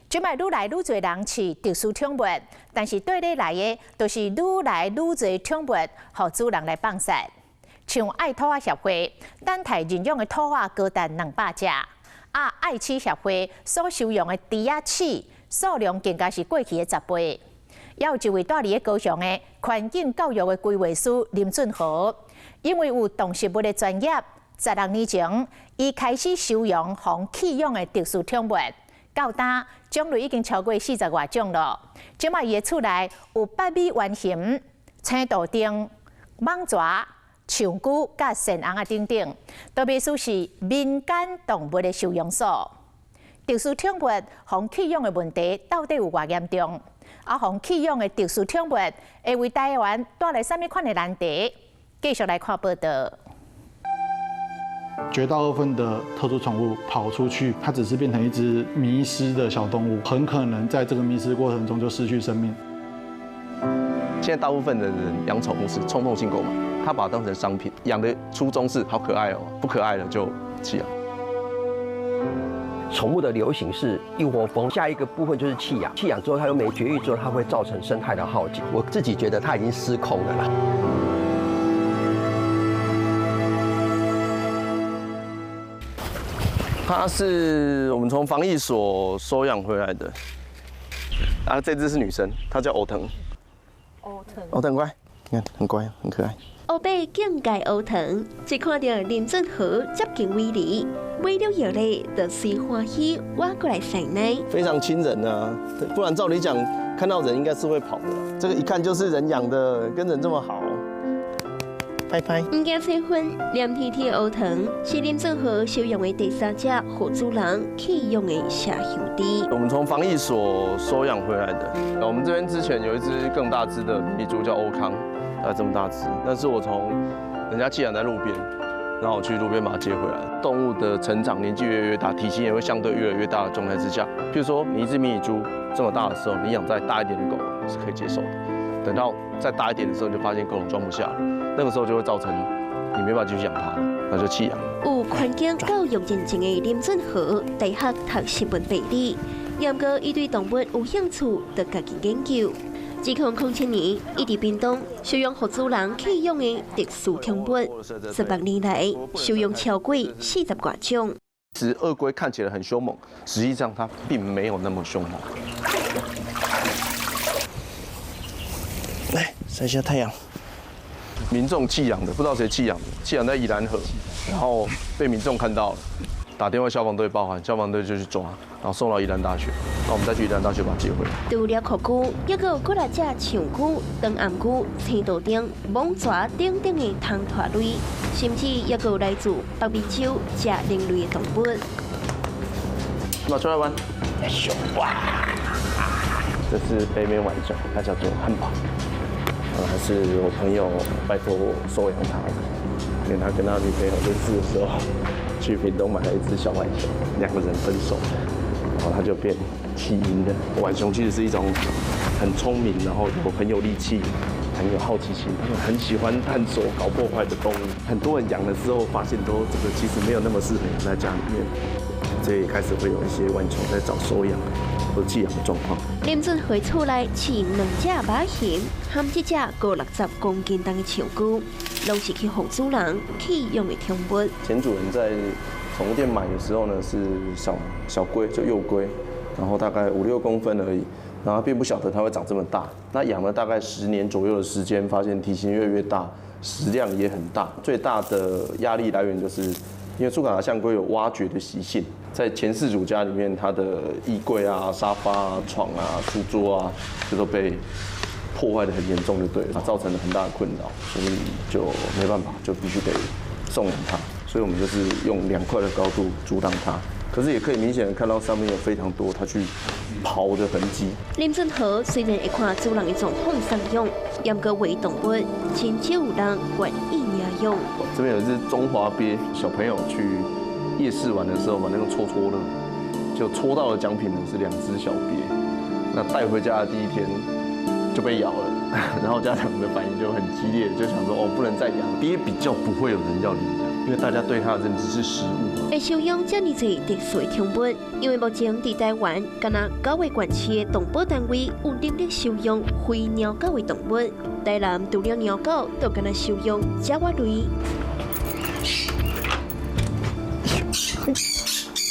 這擺愈來愈濟人飼特殊寵物，但是綴咧來的，就是愈來愈濟寵物予主人來放殺。像愛兔仔協會等待認養的兔仔高達200隻，啊，愛鼠協會所收容的豬仔鼠數量更加是過去的10倍。也有一位住佇咧高雄的環境教育的規劃師林俊豪，因為有動植物的專業，16年前，伊開始收容予棄養的特殊寵物。到今種類已經超過40外種咯。這擺伊的厝內有北美浣熊、青杜鵑、蟒蛇、長龜佮鳝尪仔等等，特別說是民間動物的收容所。特殊寵物予棄養的問題到底有偌嚴重？啊，予棄養的特殊寵物會為台灣帶來啥物款的難題？繼續來看報道。絕大部分的特殊寵物跑出去，它只是變成一隻迷失的小動物，很可能在這個迷失過程中就失去生命。現在大部分的人養寵物是衝動性購買，他把它當成商品，養的初衷是好可愛哦，不可愛了就棄養。寵物的流行是一窩蜂，下一個部分就是棄養，棄養之後它又沒絕育之後，它會造成生態的浩劫。我自己覺得它已經失控了啦。它是我們從防疫所收養回來的，啊，這隻是女生，它叫歐騰。歐騰。歐騰乖，你看很乖，很可愛。烏白境界烏騰，一看著林俊豪接近尾里，尾了藥咧，就隨歡喜挖過來餵奶。非常親人啊，不然照理講，看到人應該是會跑的。這個一看就是人養的，跟人這麼好。拜拜。毋驚催婚，黏貼貼烏糖是林俊豪收養的第三隻予主人棄養的小兄弟。我們從防疫所收養回來的。我們這邊之前有一隻更大隻的迷你豬叫歐康，它這麼大隻，那是我從人家棄養在路邊，然後我去路邊把它接回來。動物的成長年紀越來越大，體型也會相對越來越大的狀態之下，譬如說你一隻迷你豬這麼大的時候，你養再大一點的狗是可以接受的。等到再大一點的時候，你就發現狗籠裝不下了，那個時候就會造成你沒辦法繼續養它了，那就棄養。有環境教育認證的林俊豪，大學讀新聞地理，不過伊對動物有興趣，就家己研究。自2007年，伊佇屏東收養予主人棄養的特殊寵物，16年來收養超過40外種。其實鱷龜看起來很兇猛，實際上它並沒有那麼兇猛。來曬一下太陽。民眾棄養的，不知道誰棄養的，棄養在宜蘭河，然後被民眾看到了，打電話消防隊報案，消防隊就去抓，然後送到宜蘭大學，那我們再去宜蘭大學把它接回來。除了蛞蝓，猶閣有幾若隻長龜、長頷龜、青杜鵑、蟒蛇等等的通脫類，甚至猶閣有來自北美洲食人類的動物。拿出來玩，哇！這是北美浣熊，它叫做漢堡。還是我朋友拜託我收養它的，因為他跟他女朋友認識的時候，去屏東買了一隻小浣熊，兩個人分手，然後他就變棄嬰的。浣熊其實是一種很聰明，然後有很有力氣、很有好奇心，他們很喜歡探索、搞破壞的動物。很多人養了之後，發現都這個其實沒有那麼適合養在家裡面，所以開始會有一些浣熊在找收養或棄養的狀況。林俊回厝內飼兩隻杷熊，和這隻高60公斤重的長龜，攏是去予主人棄養的寵物。前主人在寵物店買的時候呢，是小小龜，就幼龜，然後大概5、6公分而已，然後並不曉得它會長這麼大。那養了大概10年左右的時間，發現體型越來越大，食量也很大。最大的壓力來源就是，因為蘇卡達象龜有挖掘的習性，在前飼主家裡面，它的衣櫃啊、沙發啊、床啊、書桌啊，這都被破壞得很嚴重，就對了，造成了很大的困擾，所以就沒辦法，就必須得送養它。所以我們就是用2塊的高度阻擋它，可是也可以明顯的看到上面有非常多它去刨的痕跡。林俊豪雖然會看主人的狀況送養，不過為動物，真少有人願意領養。這邊有一隻中華鱉，小朋友去夜市玩的時候，把那個戳戳樂，就戳到的獎品呢是2隻小鱉。那帶回家的第一天就被咬了，然後家長的反應就很激烈，就想說哦，不能再養。鱉比較不會有人要領養，因為大家對它的認知是食物嘛。會收養遮爾濟特殊寵物，因為目前佇台灣，干焦九个縣市的動保單位有能力收養非貓狗的動物。台南除了貓狗，就干焦收養鳥仔類。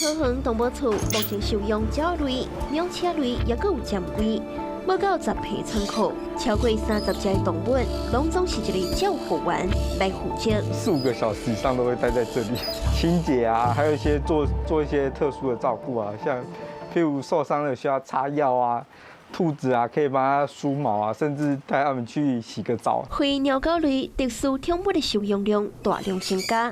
桃園動保處目前收養鳥仔類、鳥車類，抑閣有針龜，無到10坪倉庫，超過30隻動物，攏總是一個照護員來負責。4、5個小時以上都會待在這裡清潔啊，還有一些做做一些特殊的照顧啊，像譬如受傷了需要擦藥啊，兔子啊可以幫它梳毛啊，甚至帶他們去洗個澡。非貓狗類特殊寵物的收養量大量增加。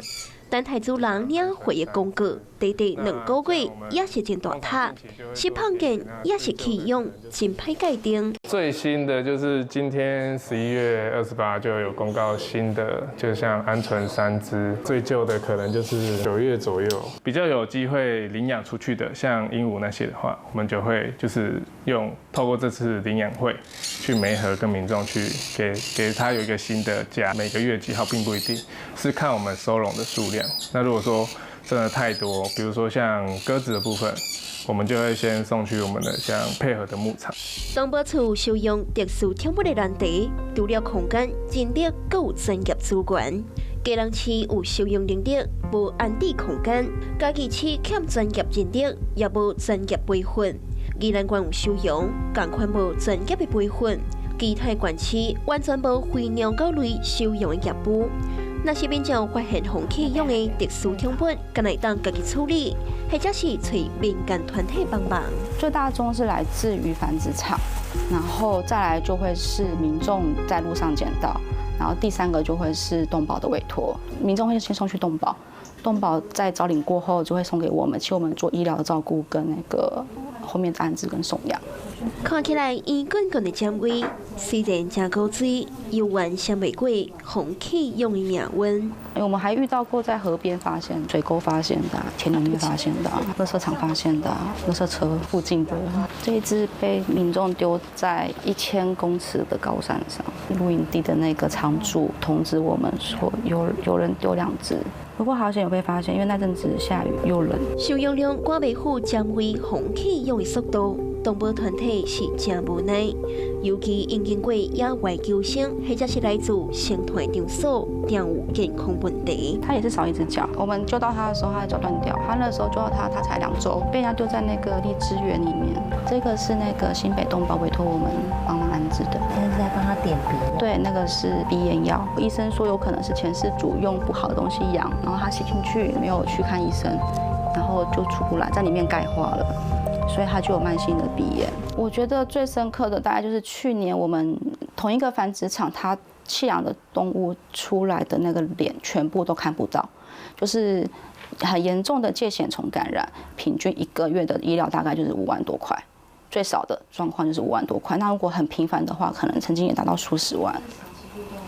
等待主人領回的公告，短短2個月也是真大塔，是碰見也是棄養，真歹界定。最新的就是今天11月28就有公告新的，就像鵪鶉3隻，最舊的可能就是9月左右，比較有機會領養出去的，像鸚鵡那些的話，我們就會就是用透過這次領養會去媒合跟民眾去給他有一個新的家。每個月幾號並不一定，是看我們收容的數量。那如果說真的太多，比如說像鴿子的部分，我們就會先送去我們的像配合的牧場。動保處收養特殊寵物的難題，除了空間、人力，閣有專業資源。基隆市有收養能力，無安置空間；嘉義市欠專業人力，也無專業培訓。宜蘭縣有收養，仝款無專業的培訓。其他縣市完全無非貓狗類收養的業務。若是民眾發現予棄養的特殊寵物，敢會當家己處理，或者是揣民間團體幫忙。最大宗是來自於繁殖場，然後再來就會是民眾在路上撿到，然後第三個就會是動保的委託，民眾會先送去動保，動保在招領過後就會送給我們，請我們做醫療的照顧跟那個後面的安置跟送養。看起來圓滾滾的纖維，雖然誠古錐，猶原雙袂過予棄養的命運。我們還遇到過在河邊發現、水溝發現的、田裡面發現的、垃圾場發現的、垃圾車附近的。這一隻被民眾丟在1000公尺的高山上，露營地的那個場主通知我們說有人丟兩隻。不過好險有被發現，因為那陣子下雨又冷。收養量趕袂赴纖維予棄養的速度，動保團體是誠無奈。尤其因經過野外求生，或者是來自生態場所，定有健康問題。他也是少一隻腳，我們救到他的時候，他的腳斷掉。他那時候救到他，他才2週，被人家丟在那個荔枝園裡面。這個是那個新北動保委託我們幫忙安置的。現在是在幫他點鼻。對，那個是鼻炎藥。醫生說有可能是前飼主用不好的東西養，然後他吸進去，沒有去看醫生，然後就出不來，在裡面鈣化了。所以他就有慢性的鼻炎。我覺得最深刻的大概就是去年我們同一個繁殖場，它棄養的動物出來的那個臉全部都看不到，就是很嚴重的疥癬蟲感染，平均一個月的醫療大概就是5萬多塊，最少的狀況就是5萬多塊。那如果很頻繁的話，可能曾經也達到數十萬。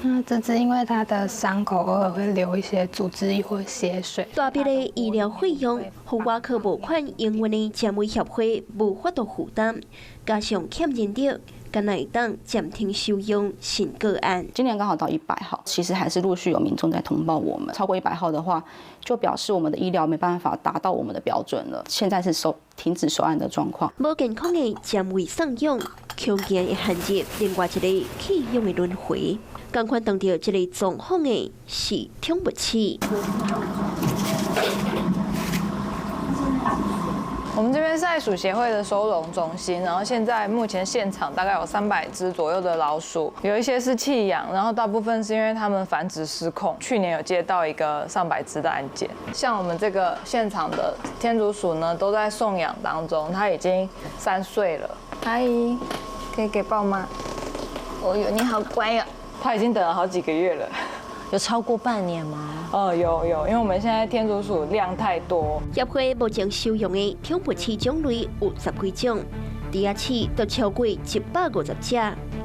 那這隻因為它的傷口偶爾會流一些組織液或血水。大筆的醫療費用，予外科募款營運的纖維協會無法度負擔，加上欠人力，敢會當暫停收養新個案。今年剛好到100號，其實還是陸續有民眾在通報我們，超過100號的話，就表示我們的醫療沒辦法達到我們的標準了。現在是停止收案的狀況。無健康的纖維送養，恐驚會陷入另外一個棄養的輪迴。仝款當著這个狀況的是寵物市。我們這邊是愛鼠協會的收容中心，然後現在目前現場大概有300隻左右的老鼠，有一些是棄養，然後大部分是因為它們繁殖失控。去年有接到一個上百隻的案件，像我們這個現場的天竺鼠呢，都在送養當中，它已經3歲了。阿姨，可以給抱嗎？哦喲，你好乖呀。他已經等了好幾個月了，有超過半年嗎？哦，有有，因為我們現在天竺鼠量太多。協會目前收容的寵物市種類有10幾種，豬仔市都超過150隻。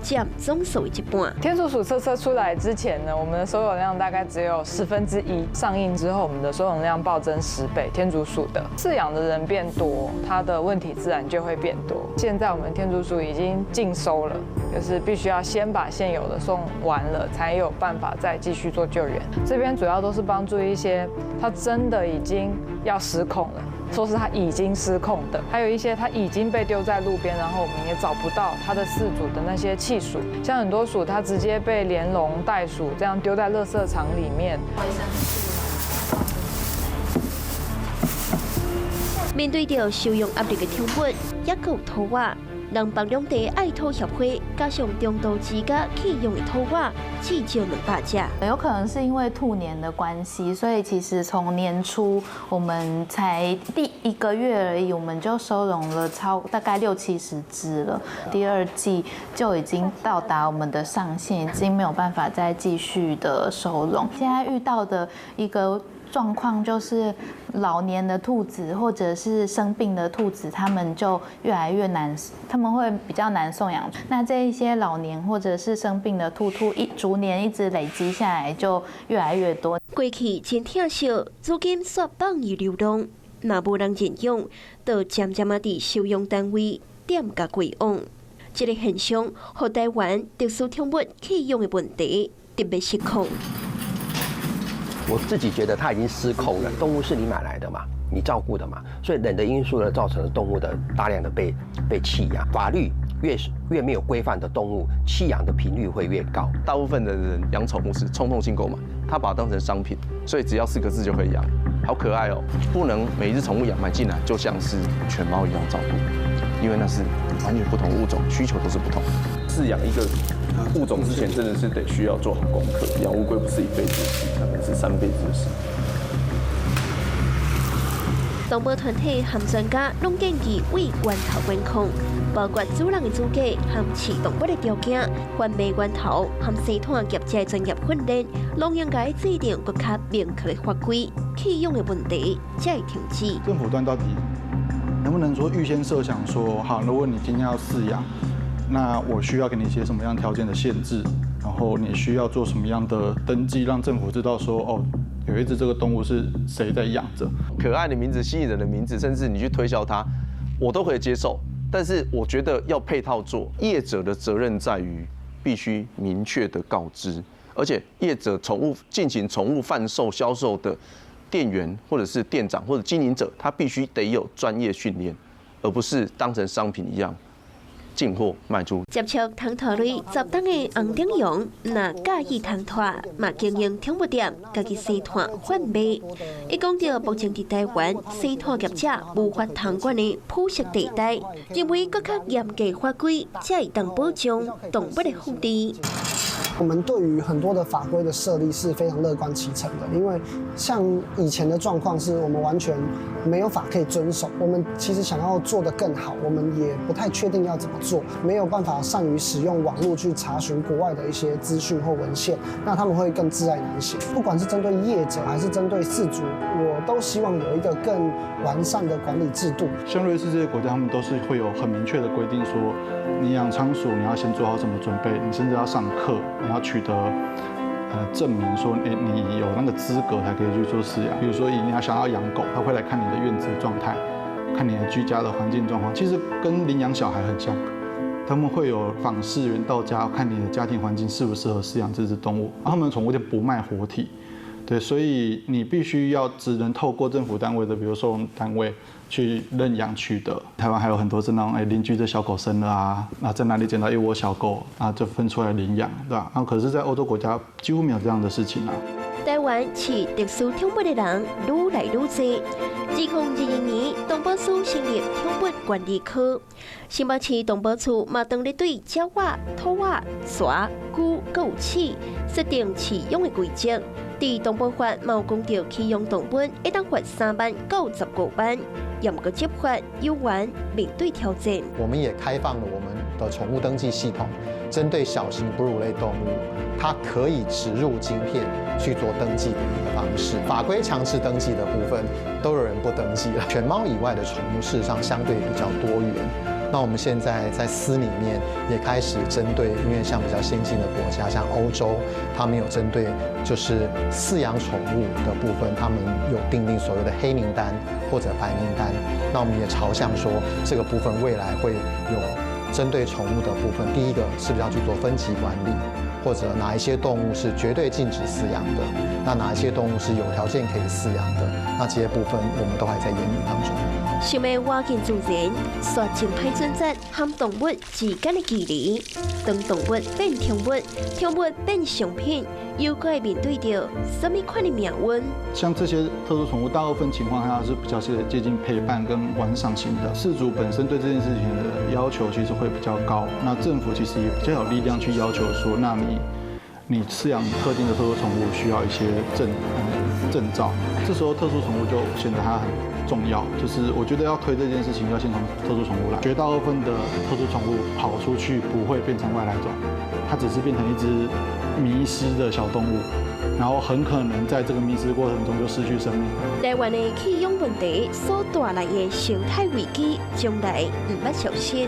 佔總數的一半。天竺鼠車車出來之前呢，我們的收容量大概只有1/10。上映之後，我們的收容量暴增10倍。天竺鼠的飼養的人變多，它的問題自然就會變多。現在我們天竺鼠已經禁收了，就是必須要先把現有的送完了，才有辦法再繼續做救援。這邊主要都是幫助一些他真的已經要失控了。說是他已經失控的，還有一些他已經被丟在路邊，然後我們也找不到他的飼主的那些棄鼠，像很多鼠，它直接被連籠帶鼠這樣丟在垃圾場裡面。面對著收容壓力的寵物，抑閣有兔仔，南北兩地愛兔協會加上中途之家棄養的兔仔，至少200隻。有可能是因為兔年的關係，所以其實從年初我們才第一個月而已，我們就收容了超大概60、70隻了。第二季就已經到達我們的上限，已經沒有辦法再繼續的收容。現在遇到的一個狀況就是老年的兔子或者是生病的兔子，他們就越來越難，他們會比較難送養。那這一些老年或者是生病的兔兔，一逐年一直累積下來，就越來越多。過去真疼惜，如今煞放伊流浪，若無人認養，就漸漸仔佇收容單位點共遺忘。這個現象，予台灣特殊寵物棄養的問題特別失控。我自己覺得它已經失控了。動物是你買來的嘛，你照顧的嘛，所以人的因素呢，造成了動物的大量的被棄養。法律越沒有規範的動物，棄養的頻率會越高。大部分的人養寵物是衝動性購買，他把它當成商品，所以只要4個字就可以養，好可愛哦。不能每一隻寵物養買進來就像是犬貓一樣照顧，因為那是完全不同物種，需求都是不同。飼養一個物種之前，真的是得需要做好功課。養烏龜不是一輩子的事，可能是3輩子的事。動保團體和專家攏建議為源頭管控，包括主人的資格和飼動物的條件、販賣源頭和生產業者專業訓練，攏應該制定閣較明確的法規，棄養的問題才會停止。政府端到底能不能說預先設想說，好，如果你今天要飼養，那我需要給你一些什麼樣條件的限制，然後你需要做什麼樣的登記，讓政府知道說，哦，有一隻這個動物是誰在養著。可愛的名字、吸引人的名字，甚至你去推銷它，我都可以接受。但是我覺得要配套做，業者的責任在於必須明確的告知，而且業者寵物進行寵物販售銷售的店員或者是店長或者經營者，他必須得有專業訓練，而不是當成商品一樣進貨賣出。接觸唐兔類10冬的洪鼎陽，若佮意唐兔，嘛經營寵物店，家己生兔販賣。伊講著目前佇台灣生兔業者無法通管的灰色地帶，認為閣較嚴格法規才會當保障動物的福利。我們對於很多的法規的設立是非常樂觀其成的，因為像以前的狀況是我們完全沒有法可以遵守。我們其實想要做得更好，我們也不太確定要怎麼做，沒有辦法善於使用網絡去查詢國外的一些資訊或文獻，那他們會更窒礙難行。不管是針對業者還是針對飼主，我都希望有一個更完善的管理制度。像瑞士這些國家，他們都是會有很明確的規定，說你養倉鼠，你要先做好什麼準備，你甚至要上課，你要取得證明說你有那個資格才可以去做飼養。比如說你要想要養狗，他會來看你的院子狀態，看你的居家的環境狀況，其實跟領養小孩很像。他們會有訪視員到家看你的家庭環境適不適合飼養這隻動物。他們寵物店不賣活體，對，所以你必須要只能透過政府單位的，比如收容單位去認養取得。台灣還有很多是那種鄰居的小狗生了啊，那在哪裡撿到一窩小狗啊，就分出來領養，對吧？那可是，在歐洲國家幾乎沒有這樣的事情啊。台灣飼特殊寵物的人愈來愈多。2021年，動保署成立寵物管理科，新北市動保處嘛當咧對鳥仔、兔仔、蛇、龜、閣有鼠設定飼養的規則。佇動保法嘛有講著棄養動物會當罰3萬到15萬，嚴格執法有緣面對挑戰。我們也開放了我們的寵物登記系統，針對小型哺乳類動物，它可以植入晶片去做登記的一個方式。法規強制登記的部分，都有人不登記了。犬貓以外的寵物事實上相對比較多元。那我們現在在司裡面也開始針對，因為像比較先進的國家，像歐洲，他們有針對就是飼養寵物的部分，他們有訂定所謂的黑名單或者白名單。那我們也朝向說，這個部分未來會有針對寵物的部分，第一個是不是要去做分級管理，或者哪一些動物是絕對禁止飼養的，那哪一些動物是有條件可以飼養的，那這些部分我們都還在研擬當中。想欲倚近自然，煞真歹選擇和動物之間的距離。當動物變寵物，寵物變商品，又該面對著啥物款的命運？像這些特殊寵物，大部分情況下是比較是接近陪伴跟玩賞型的。飼主本身對這件事情的要求其實會比較高，那政府其實也比較有力量去要求說，那你飼養特定的特殊寵物需要一些證照，這時候特殊寵物就顯得它很重要。就是我覺得要推這件事情，要先從特殊寵物來。絕大部分的特殊寵物跑出去不會變成外來種，它只是變成一隻迷失的小動物，然後很可能在這個迷失過程中就失去生命。台灣的棄養問題所帶來的生態危機，將來毋捌消失。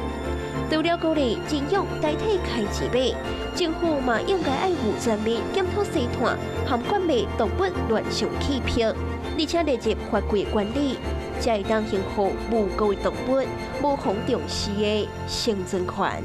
除了鼓勵認養代替開錢買，政府嘛應該愛有全面檢討生態，和管理動物亂相棄癖，而且列入法規管理，才會當維護無辜的動物無予重視的生存權。